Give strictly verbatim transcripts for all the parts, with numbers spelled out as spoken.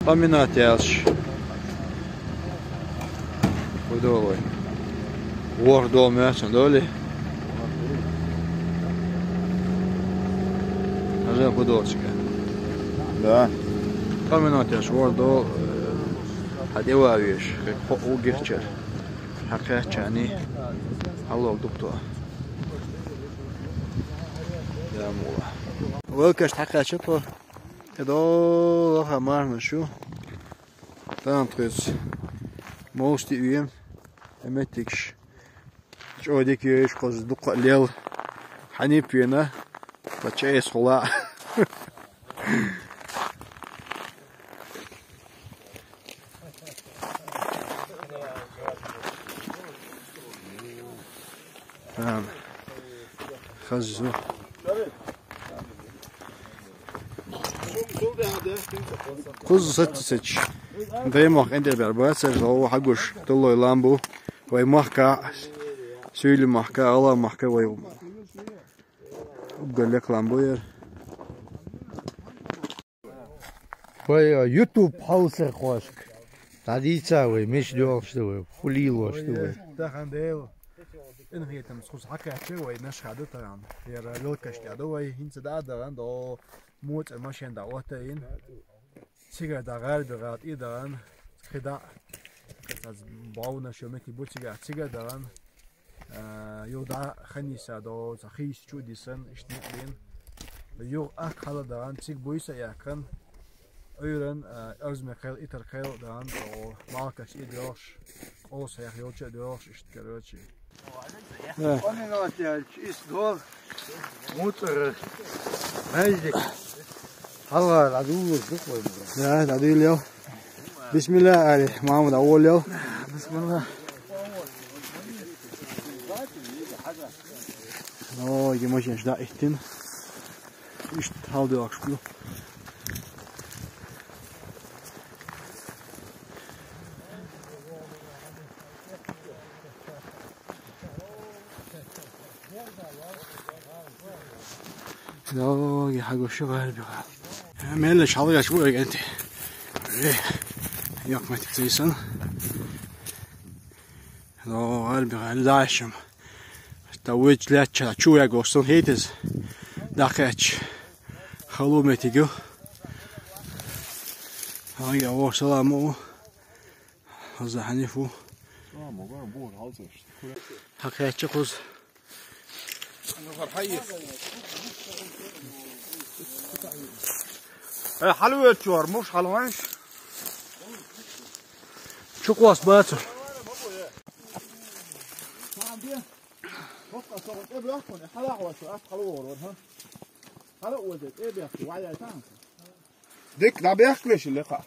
Поминать яьлча. Худолой. ВорхӀ дола моьтту долий? Хьажал худолчка. Да. Поминать яьлча ворхӀ дола, э, хьа тӀе ван веш, хӀокху уггар чура. Хьакхаьчча, хьалог дукха. Да, мула. Валкаш хьакхаьчча тхо. ТӀедогӀу лаха марханаш ю. Тахана тхоьца мостий вена, и меттигаш чӀогӀа дика ю, ишкъа дукха а лел. Хьанипа вена, ткъа чӀейса хула. Тан. Хаззу. Кхузза саццича. Даймахка энтӀера бер бац, аш гӀо хьагуш, туллой лам бу. Вай махка, суьйли махка, ала махка вай. Уггар лекха лам бу яр. Вай, а, YouTube хьалсархошка дӀадийца вай, миш доьлхуш ду вай, фу лелош ду вай. Тахан Дела, инхетамца кхуза хьакхаьчча вай, наш хада тахан. Яра лелкаш тӀа ду вай, хӀинца дӀа а дахана, до моцӀа машен дӀа отта йина. Цига дӀа гӀарби гӀатӀи дахана, кхидӀа, аз бовнаш ю меттиг бу цига, цига дахана. А, юха дӀа ханийса до, цхьа хийца чу а дисан, иштта некъ бина. Юха ах хьала дахана, цига буйса а яьккхина. Ӏуьйран, а, арзме кхел, итар кхел а дахана, о, малкаш и доьлхуш, къовса хьех йолча а доьлхуш, иштта, короче. Да. Поминать яьлча, ис дол, муцӀар, маьждиг. Хьалха дӀадуллуш ду вай. Да, дӀадуьйлал. Бисмилла али, Мухьаммад, а воллал. Бисмилла. О, и машинаш дӀаиттина. Иштта хьалдоьлхуш бу. Йоги, хьагуш ю гӀарби гӀа. Меллаш хьалгаш бу эгенти. Э, як меттиг цийсан. Йо, гӀарби гӀа, лаьшам. Та вуьйч лаьчча, чу вегош сан хӀетаза. ДӀакхаьчча. Халу меттиг ю. Ай, а вор салам у. Хаза Хьанифу. Хьакхаьчча кхуза. Э, хьалавоьдучу вара, муш хьалаванаш? Чу кхоссабацар. Дика дӀабехкале ши лекха.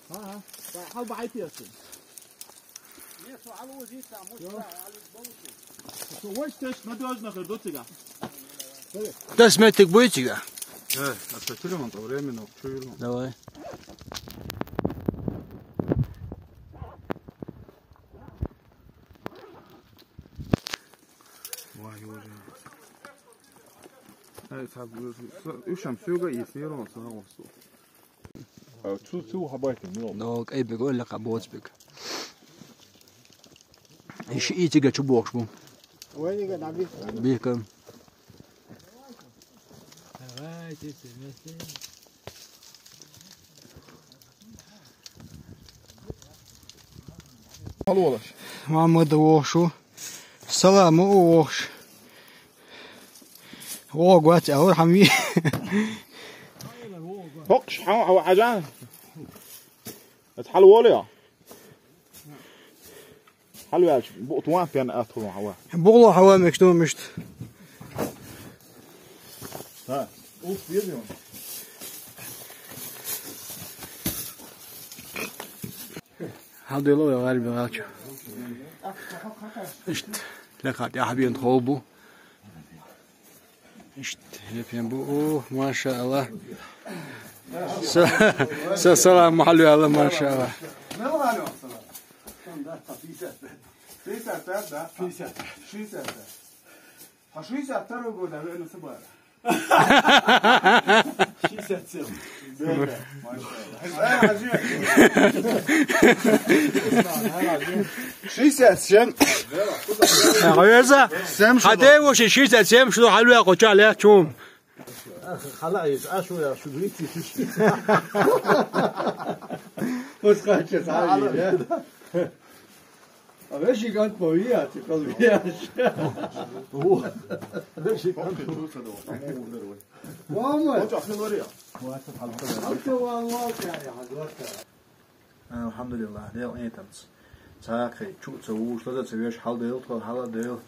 Ага. Хьал бахьайтий аса? Дас меттиг буй цига? Э, а что, телефон-то временно, чё, Юрий? Давай. Вай, уже. Э, саб-, с-, ушам сюга и сыром сразу. А цу, цу хабайтин, ну. Но кайбек ойла кабоцбек. Иши итига чубокш бу. Бихкам. Давайте все вместе. Алло, Лаш. Мамада вохшу. Салам у вохш. О, гвати, аур хами. Хокш, хау, хау, хажан. Ат хал воле. Хьалваьлча, бу-, туван пен атхулун хьава. Бугла хьава мекшнун мишт. Ха, уф, везем. Хьадуьйло я гӀарби гӀача. Ишт, лекха тӀехьабен ховбу. Ишт, епен бу, о, машаалла. Са, са салам хьалваьлла, машаалла. Пятьдесят, да? Пятьдесят. Пятьдесят. По шестьдесят второй год, наверное, собака. Шестьдесят семь. Шестьдесят семь. Гъояза. Хатевуши шестьдесят семь шу халуя къоча ле чум. Халаис, а шу я шу грити шу. Пускай сейчас. А веши гант повия, ты колвияш. Веши гант. Мама. Алхамдулиллах, Дела этамц. Цакхи чу ца уш лаза ца веш хал дел тхо хала дел.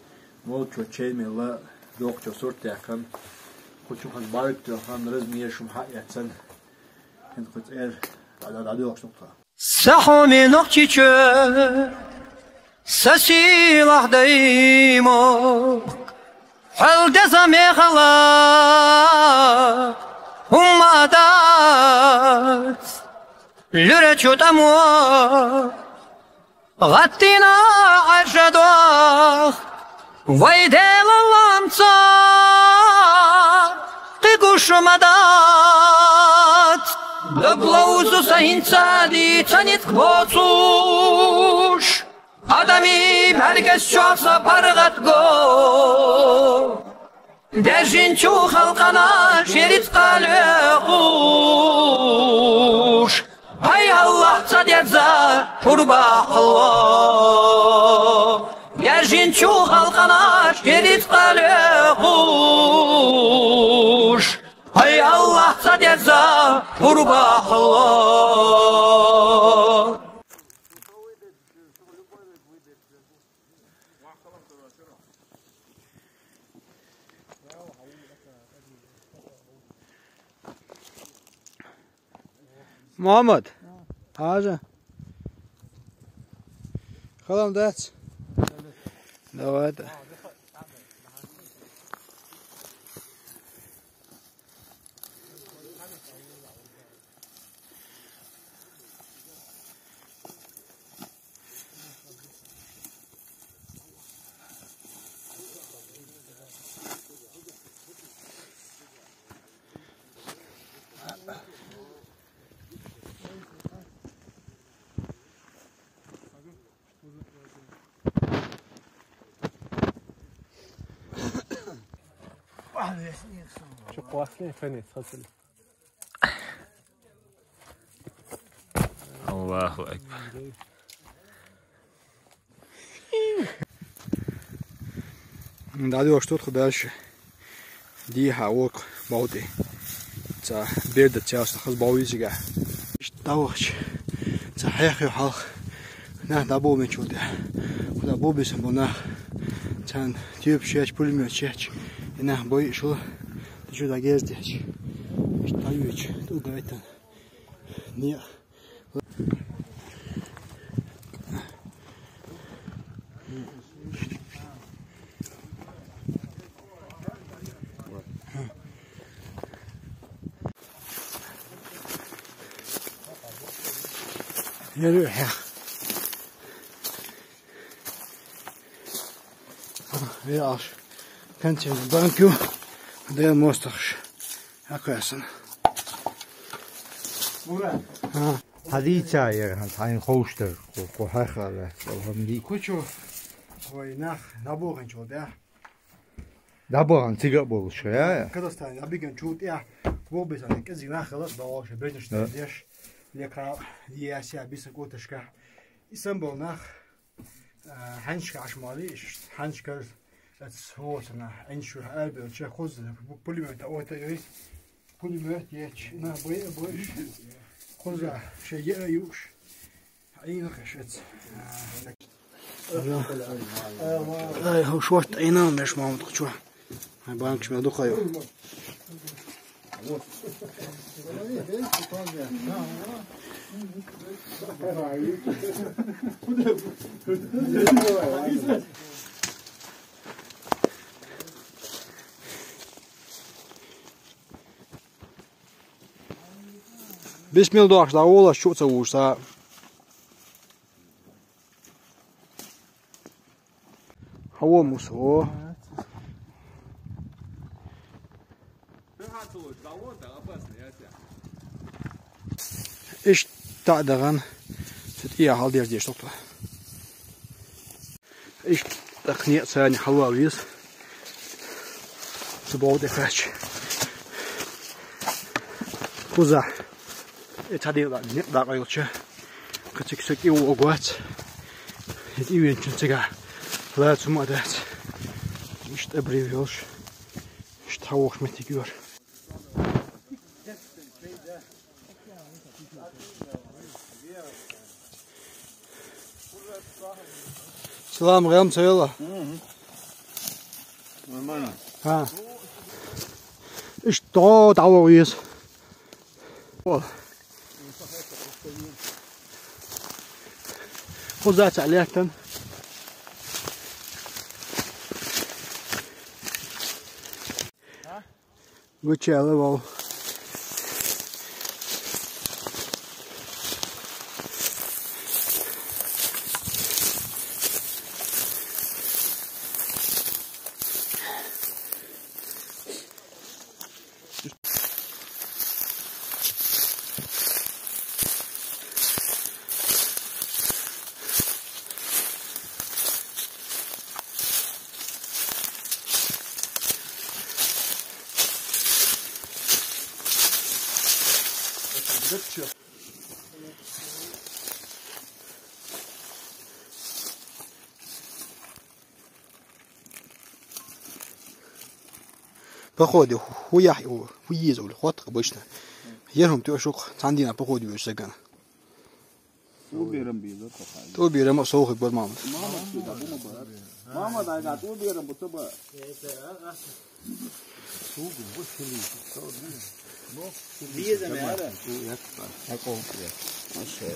Мол чо чей мела дох чо сурт якан. Хучу хаз барик тё хан раз мия шум ха яцан. Хин хуц эр. Ада ада дох шнукта. Сахуми нохчичу. Сасилах даймок. Халдеза мехала. Уммадат. Люрачу тамо. Гъаттина аржадох. Вайдела ламца. Къикуш мадат. Даблаузу саинца ди цанит кбоцуш. Адами бергес чоса паргъатго. Держинчу халкъана шерит къалуш. Ай Аллах цадерза пурбахло. Держинчу халкъана шерит къалуш. Ай Аллах цадерза пурбахло. Мухаммад. Хажа. Халам дац. Давай да. Çok klásny, fajny, co ty. Аллаху акбар. Дадуш тут дальше. Диха вок бауди. Ца берда цяс хаз бауди зига. Давач. Ца хях ю халх. На дабу мен чуде. Куда бу бисам бу нах. Цан тюб шеч, пулемёт шеч. И нах бой шул. Ты чё дагездеч? Ишт таюч. Тут гайтан. Не. Yürü ya. Ve al. Kantin banku. De mostach. Hakkasan. Мурат. Хадица я, тайн хоштер, ко хахала, алхамди. Кучу. Ой, нах, набуган чолда. Дабуган цига болуш, я. Казахстан абиган чут я. Бобисан кези нахала, баош, бежнеш деш. Лека, яся, биса коташка. Исамбол нах. Хьанчка ашмали, хьанчка соцна, хьанчка арбел, че хуз, пулемёт, а вот есть пулемёт, я ч-, на бой, бой, хуза, ше е юш, ай на кашец. Ай, хо шорт, ай на меш мамут чё. Ай, банк шме духаю. Бисмилла дохш да, ола шуца уж са. Хавомус, о. Иштта а дахана, цу тӀехьа хьалдерзадеш тохту. Иштта тӀаккха некъ царна хьалвала веза. Цу боху тӀе кхаьчча. Кхузахь. Э, цхьа декъа, некъ дакъа йолча. Кхы цига са кӀи вогӀу вац. Э, тӀе веначун цигахь. Лаца хӀума а дац. Иштта обрыв йолуш. Иштта хьан вохуш меттиг йора. Салам, гӀем ца йолу? Нормально. ХӀа. Иштта дӀавогӀу веза. Кхуза цхьаъ лаьттана. Гучаьлла вов. Походе хӀу яхь ю, хӀу йийза улу, хӀотта обычно. Ер хӀума тоьшух, цхьана дийнахь походе вуьйцу сагана. ТӀу берам бийзар кхо хьайна. ТӀу берам а совхий бар, мама. Мама, дай, да, тӀу берам бу ца ба. Бийза ме ара. Маша.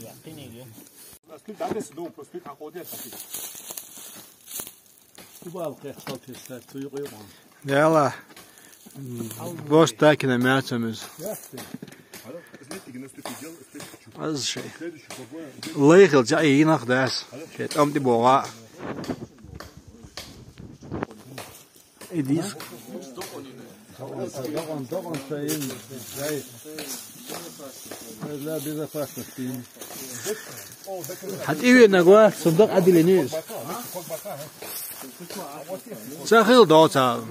Якъин ю. Просто так, если дом, просто так ходят, так. Убал кхехкал тесса, цу юкъа-юкъа. Дела, м, бос такина мяцамыз. Аз шей. Лайхил жа йинах дас. Шей тӀам тӀе богӀа. Идис. Докъан, докъан ца йин. Для безопасности. Хьан тӀе вена гва, сундук Ӏадилина иза. Ца хила доцахьа.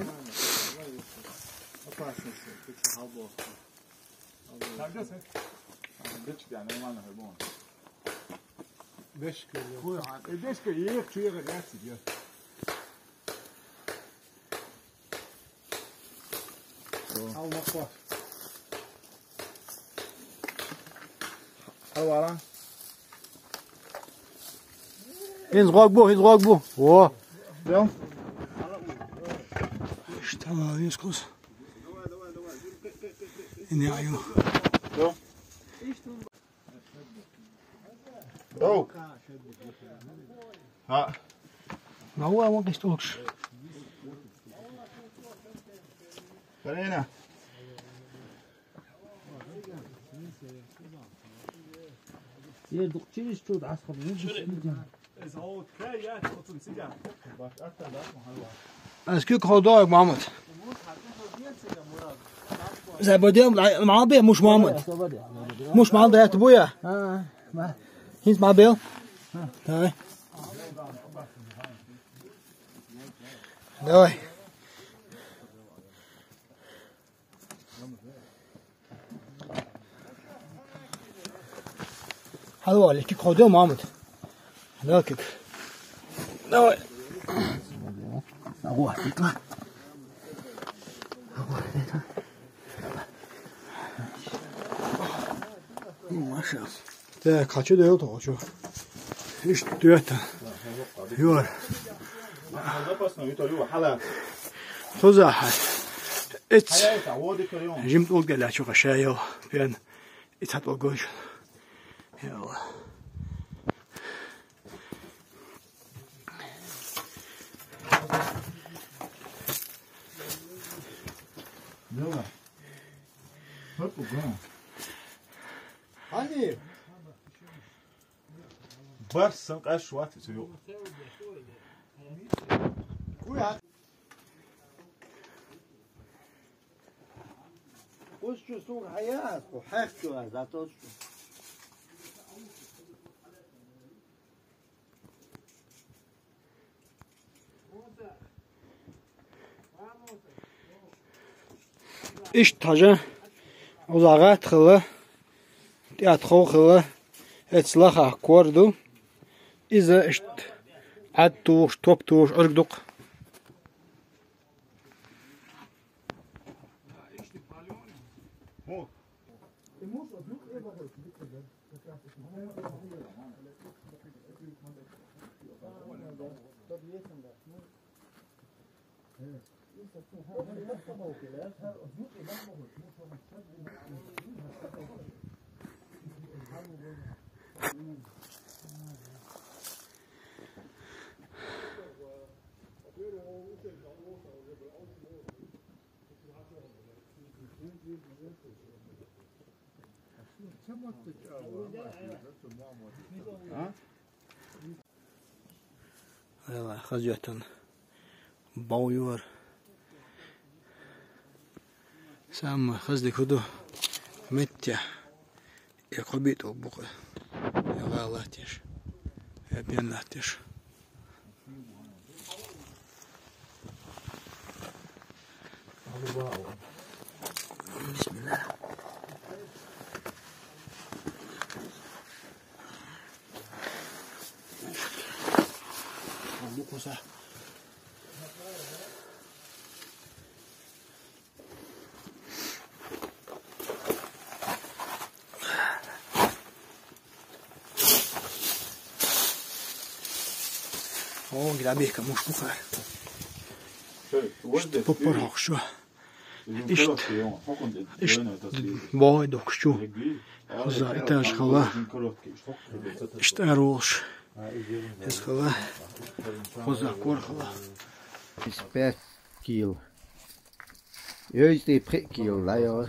Бешка, ехать, чуьйра яциг, я. Хьал ма кхо. Хьал вара. ХӀинца гӀорг бу, хӀинца гӀорг бу. Во. Дел. Иштта вала веза кхуза. Ин яа ю. Дел. Оу. ХӀаъ. Ма ву а вон къист улуш. Карена. Ер дукха чириш чу дӀасхьа. Аз куьг хо доаг, Мохьмад. Забадем, ма бе, муш Мохьмад. Муш Мохьмад, это буя. ХӀинца ма бел. Давай. Давай. Хьалвале, кик ходо, Мамут. Хьалвал кик. Давай. Агу, тикла. Агу, тикла. Маша. Так, хочу да, я хочу. Ишта доьттина. Юр. Кхузахь. Эц. Жимма тӀулг делла чу хьаша йо. Бен. Ицхьа тӀулг гой. Йо. Давай. Хоп, угу. Хьани? Барс санна къаьсташ вац иза юкъа. Вуй, а? Уж чу сога хьаяхьа, хьехчу аз, а тос чу. Иштта хьажа, узагӀат хила, тӀаьтхов хила, эца лаха кор ду. Иза иштта Ӏад тухуш, топ тухуш Ӏург дукха. Ала хазойтан бов юар. Самый хазли худу метте. Я кобиту букъа. Я гӀалатиш. Я бенлатиш. Бисмилла. О, грабейка, муш бухар. Иштта поппар хьокху шу. Иштта, иштта бой дохкуш чу. Хоза этаж хала. Иштта аролш. Эс хала. Хоза кор хала. Пять кил. Ёй, ты пхи кил, да, ё.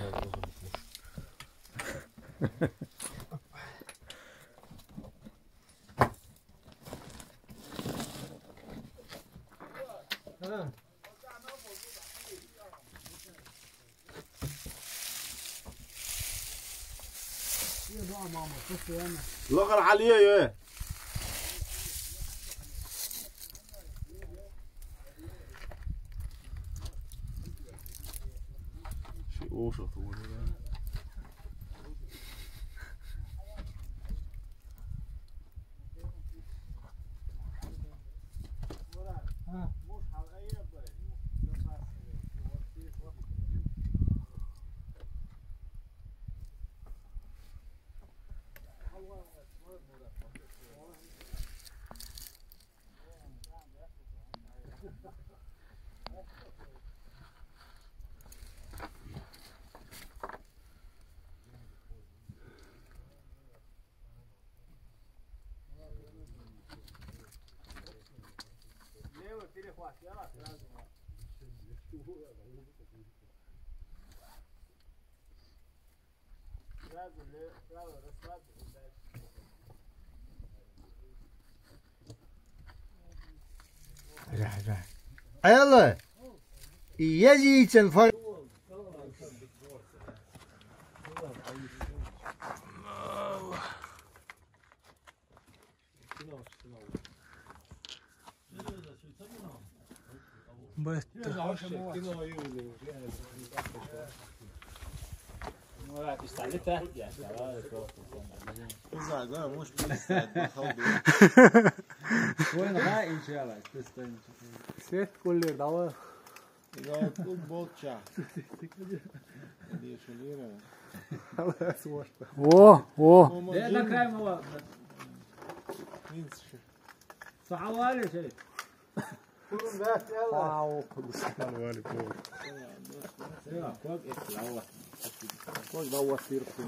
لغر عليه يا. شي أوشط هو. Ала, езийцен фа- Бетта. Свет куллер, давай. О, о.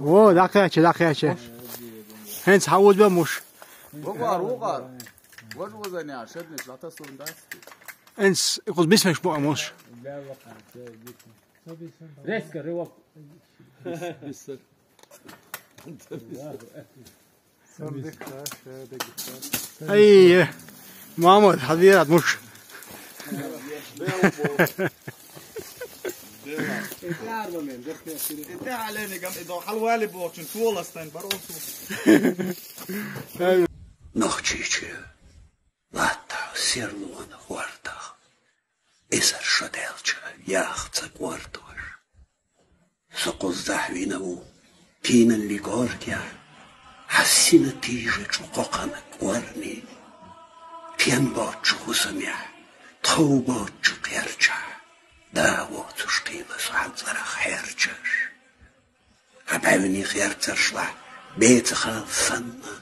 О, дакъяча, дакъяча. ХӀинца хьан узба муш? Вукъар, вукъар. Вож вазаня, шеднеш, лата сундаски. ХӀинца, икъуз бисмеш бу муш. Резко, рывок. Ай, Мамад, хьабират муш. Нохчийчу латтахь серлонан хӀордах, эзар шо даьлча яха ца кӀортош. Со кхуззахь вина ву тийналлин кӀоргехь, хьан сина тийжачу кхокханан кӀорни, тен боцчу хӀусамехь, тхов боцчу кхерчахь, да воцуш кхийла со хьан цӀарах хьерчаш. Хьан бӀаьвнийн херцаршлахь бецахала санна,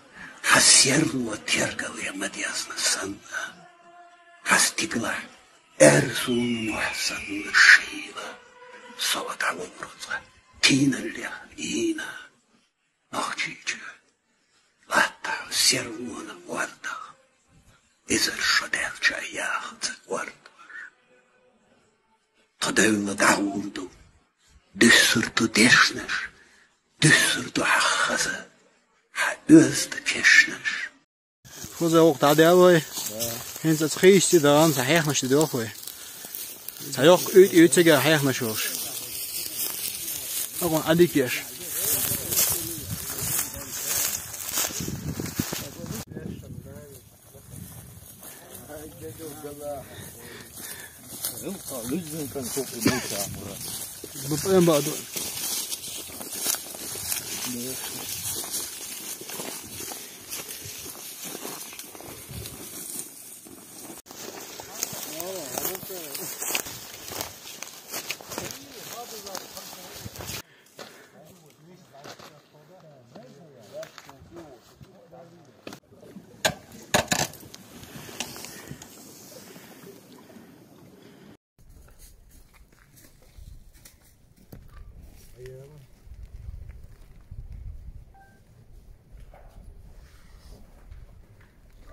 хьан серло тергале ма дезна санна, хьан стигалахь аьрзун мохь санна шийла, со ва дӀавахара цкъа тийналлех йийна. Нохчийчу латтахь серлонан хӀордах, эзар шо даьлча яха ца кӀортош. Тхо девлла дӀагӀур ду, дуьссур ду дешнаш, дуьссур ду хьан хаза, хьан оьзда кешнаш. Хаза вокху дӀадаьлла вай. ХӀинца аса хийсти дан, ца хьехнаш де доьлху вай. Ца йоккха уьйтӀа ю цига хьехнаш йолуш. Акъон Ӏадика еш.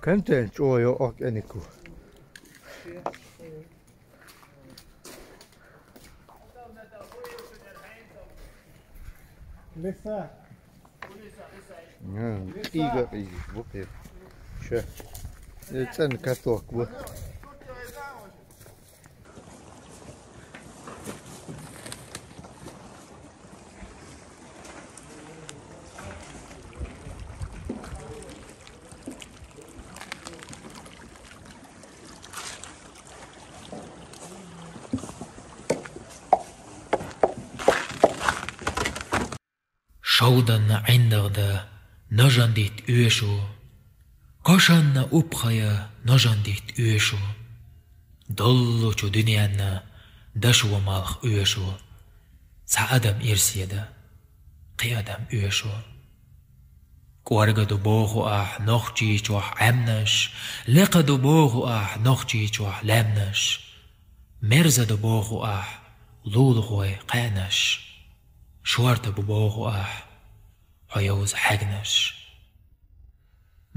Кемтен чӀогӀа йо охьа кӀаьнику. Лиса. М, ига, ига, бу кхир. Ша. Э, цӀена картохка бу. Шовданна ӀиндагӀа дан ножан дитта оьшу, кошанна упхая ножан дитта оьшу. Доллучу дуьненна дашо малх оьшу, цхьа адам ирсе дан кхин адам оьшу. КӀорга ду боху ахь Нохчийчохь Ӏаьмнаш, лекха ду боху ахь Нохчийчохь лаьмнаш, мерза ду боху ахь лулахой кхаьънаш. Шорта бу боху ахь хьо йовза хьегнаш.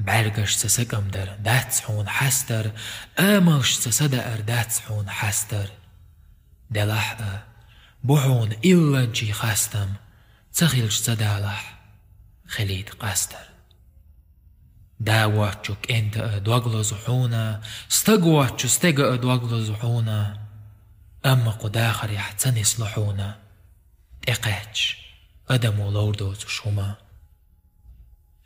БӀаьргашца сакӀам дар дац хьуна хьастар, амалшца садаар дац хьуна хьастар. Делахь а, бу хьуна илланчий хастам, ца хилча ца далахь, хилийта къастар. Да воцчу кӀента а дог лозу хьуна, стаг воцчу стега а дог лозу хьуна, амма кху дахарехь ца нисло хьуна тӀекхаьчча адамо ловр доцуш хӀума.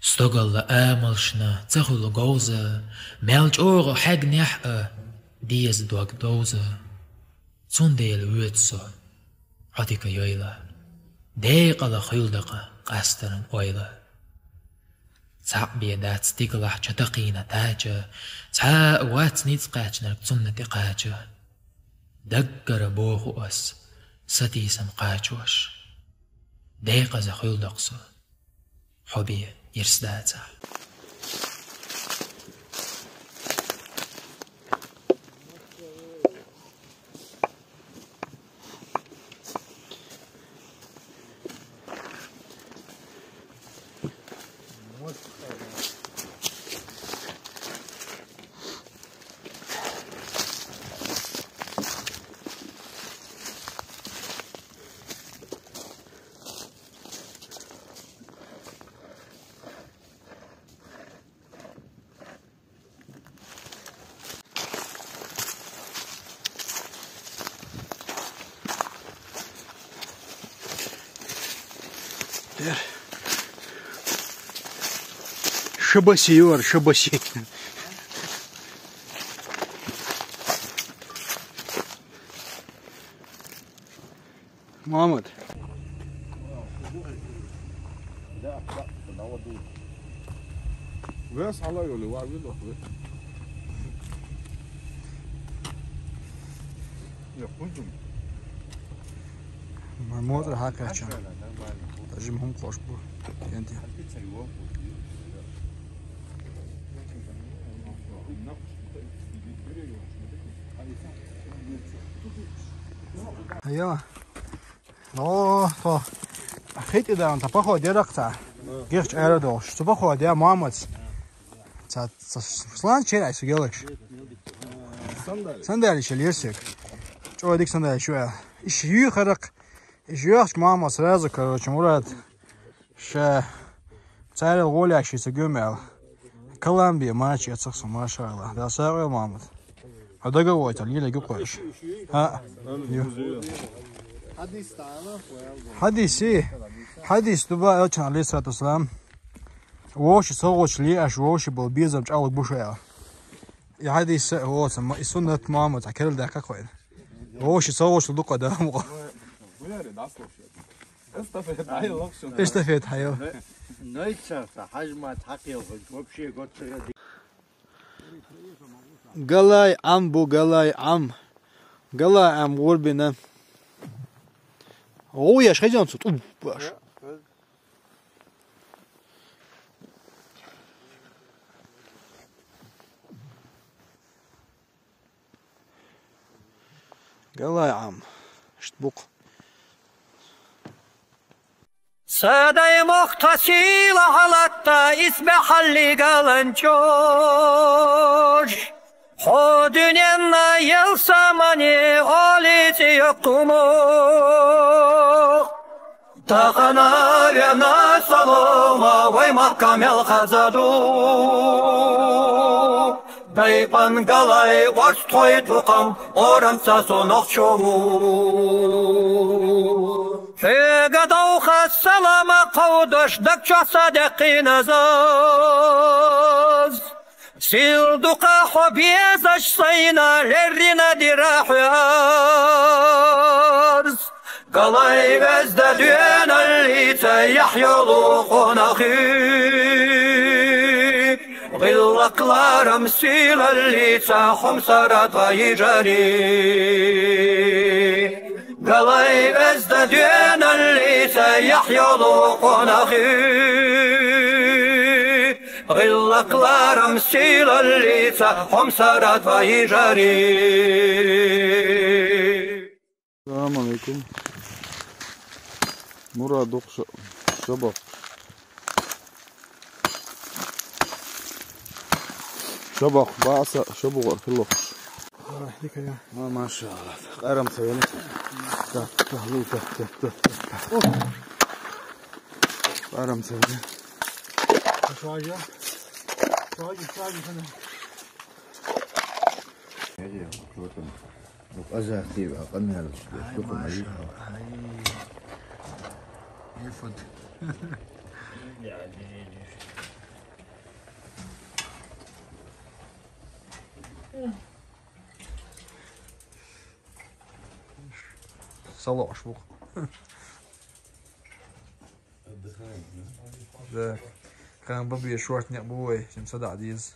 Стогалла амалшна ца хуьлу говза, мел чӀогӀа хьегнехь а деза дог довза. Цундела воьду со хьо дика йойла, декъала хуьлда-кха къастаран ойла. Цхьаъ бен дац стигалахь чу такхийна тача, цхьа а вац ницкъ кхаьчнарг цунна тӀекхача. Даггара боху ас, сатийсам кхачош, декъаза хуьлда-кха со хьо бен ирс дацахь. Шабаси, юар, шабаси. Мамад. Вес алай оли, ва вилох ве. Я худум. Мамод ра хакача. Даже мхум хош бу. Кенти. Айо. О, то. Хити да, он та походе ракта. Герч аэродол. Что походе, мамац. Ца, ца, слан чен ай сугелекш. Сандали. Сандали чел ерсек. Чо дик сандали чо. Иш ю харак. Иш ю мама сразу, короче, Мурат. Ша. Царел голящийся гюмел. Колумбия, мачи, ацакса, машалла. Да, сагъел, Мамад. А договор там, еле гукойш. А? Ю. Хадис, и. Хадис, дуба, элчан, алейхи салату вассалам. Воши согъуч ли, аш воши был безам чалык бушаял. И хадис, вот, и суннат Мамад, а керил да какой. Воши согъуч лука да мука. Эстафет, ай, локшо. Эстафет, айо. Нойцарта, хажмат, хакъел, вообще, готсыра ди. Галай ам бу, галай ам. Галай ам гурбина. О, я шхайзан сут. У, баш. Галай ам. Штбук. Садай мохтасила халатта исбе халли галанчош. Хо дюненна ел самани олити ёккумо. Тахана вена солома вай Макка мел хазаду. Дайпан галай орстхой тухам орамца сонох чому. Фега дауха салама каудаш дакчоса декиназаз. Сил дука хо безаш сайна леррина дирахуяз. Галай везда дуэналлица яхъёлу къонахи. Гъиллакъларам силаллица хумсара твои жари. Галай везда дуэналлица яхъёлу къонахи. Гъиллакъларам силаллица хумсара твои жари. Салам алейкум. Мурадук ша-, шабак. Шабак, баса, шабугар хилокш. Ай, дикая. Ма, машалла. Къарам савени. Да, да, лу, да, да, да, да. О! Къарам савени. Шуажа. Шуажа, шуажа, хана. Эй, кто там? Указати ва къамиялаш. Ай, машалла. Ай. Ифут. Салош бук. Да. Кан бабе шорт не буй, сим сада диз.